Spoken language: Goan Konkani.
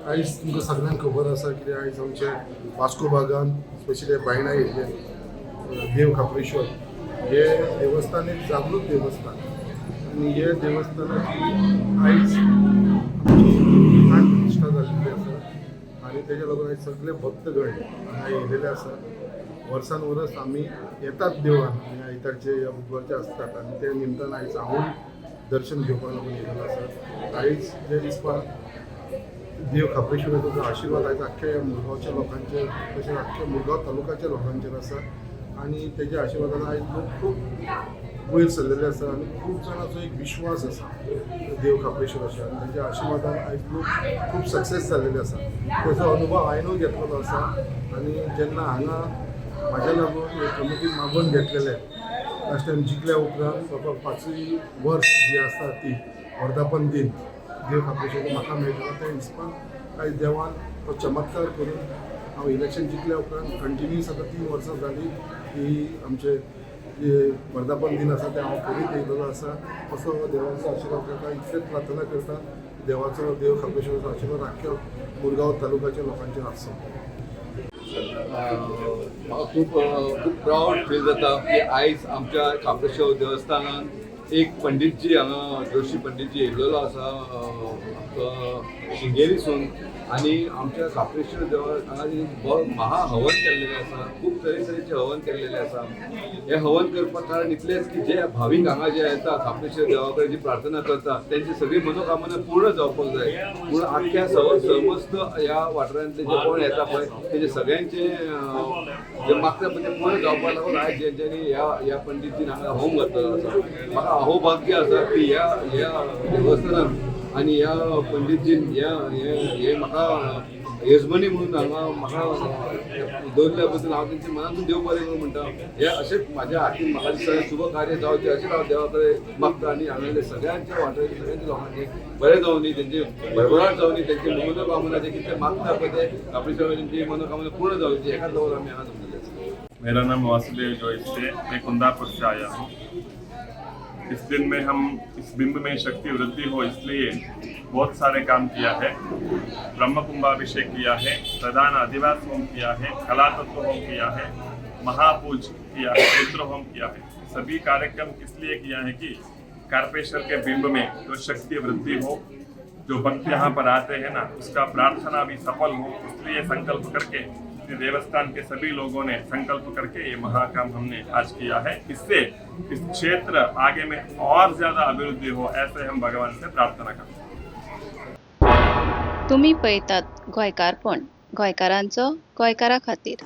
आयज तुमकां सगळ्यांक खबर आसा कितें आयज आमचे वास्को भागान स्पेशली बायणा एरियेन देव खाप्रेश्वर हे देवस्थान एक जागृत देवस्थान आनी हे देवस्थानाची आयज आमची प्राण प्रतिश्ठा जाल्ली आसा आनी तेज्या लागून आयज सगळे भक्तगण हांगा येयलेले आसा. वर्सान वर्स आमी येतात देवळान आनी आयतारचे या बुधवारचे आसतात आनी ते निमतान आयज हांवूय दर्शन घेवपाक लागून येयलेलो आसा. आयज जे दिसपाक देव खाप्रेश्वराचो जो आशिर्वाद आयज आख्ख्या ह्या मुरगांवच्या लोकांचेर तशेंच आख्ख्या मुरगांव तालुकाच्या लोकांचेर आसा आनी तेज्या आशिर्वादान आयज लोक खूब वयर सरलेले आसा आनी खूब जाणांचो एक विश्वास आसा देव खाप्रेश्वराचेर आनी तेज्या आशिर्वादान आयज लोक खूब सक्सेस जाल्लेले आसा. तेजो अनुभव हांवेनूय घेतलेलो आसा आनी जेन्ना हांगा म्हाज्या लागून हे कमिटीन मागोवन घेतलेले लास्ट टायम जिखल्या उपरांत बाबा 5 वर्स जी आसा ती वर्धापन दिन देव खाप्रेश्वर म्हाका मेळटलो त्या हिसपान आयज देवान तो चमत्कार करून हांव इलेक्शन जिखल्या उपरांत कंटिन्यूस आतां 3 वर्सां जालीं की आमचे जे वर्धापन दिन आसा ते हांव करीत येयलेलो आसा. असो देवाचो आशिर्वाद करता, इतलेच प्रार्थना करता देवाचो देव खाप्रेश्वराचो आशिर्वाद आख्ख्या मुरगांव तालुक्याच्या लोकांचेर आसचो. म्हाका खूब खूब प्रावड फील जाता की आयज आमच्या खाप्रेश्वर देवस्थानान एक पंडितजी हांगा जोशी पंडितजी येयल्लो आसा आमचो शिंगेरीसून आनी आमच्या खाप्रेश्वर देवळान हांगा बरो महा हवन केल्लेलें आसा. खूब तरेतरेचे हवन केल्लेले आसा. हे हवन करपाक कारण इतलेंच की जे भावीक हांगा जे येता खाप्रेश्वर देवा कडेन जी प्रार्थना करता तेंची सगळी मनोकामना पूर्ण जावपाक जाय पूण आख्ख्या समस्त ह्या वाठारांतले जे कोण येता पळय तेजे सगळ्यांचे जे मागता पळय ते पूर्ण जावपाक लागून आयज जेंच्यांनी ह्या ह्या पंडितजीन हांगा होम घातलेलो आसा. म्हाका अहोभाग्य आसा की ह्या ह्या देवस्थानान आनी ह्या पंडितजीन ह्या हे म्हाका येजमानी म्हणून हांगा म्हाका दवरल्या बद्दल हांव तेंच्या मनातून देव बरें करूं म्हणटा. हे अशेंच म्हाज्या हातीन म्हाका दिसता शुभ कार्य जावचें अशेंच हांव देवा कडेन मागता आनी हांगासरल्या सगळ्यांच्या वाठारांतल्या सगळ्यांच्या लोकांचे बरें जावनी, तेंचे भरभराट जावनी, तेंचे मनोकामना जे कितें मागता पळय ते खाप्रेश्वर तेंची मनोकामना पूर्ण जावची हेकाच लागून आमी हांगा जमलेले आसा. मेरा नाम वासुदेव जोइस है, मैं कुंदापुर से आया हूँ। इस दिन में हम इस बिंब में शक्ति वृद्धि हो इसलिए बहुत सारे काम किया है। ब्रह्म कुंभाभिषेक किया है, प्रधान अधिवास होम किया है, कला तत्व होम किया है, महापूज किया है, रुद्र होम किया है। सभी कार्यक्रम इसलिए किया है कि कार्पेश्वर के बिंब में जो शक्ति वृद्धि हो, जो भक्त यहाँ पर आते हैं ना, उसका प्रार्थना भी सफल हो, इसलिए संकल्प करके देवस्थान के सभी लोगों ने संकल्प करके ये महाकाम हमने आज किया है। इससे इस क्षेत्र आगे में और ज्यादा अभिवृद्धि हो, ऐसे हम भगवान से प्रार्थना करते हैं। तुमी पळयतात गोंयकारपण, गोंयकारांचो गोंयकारा खातीर.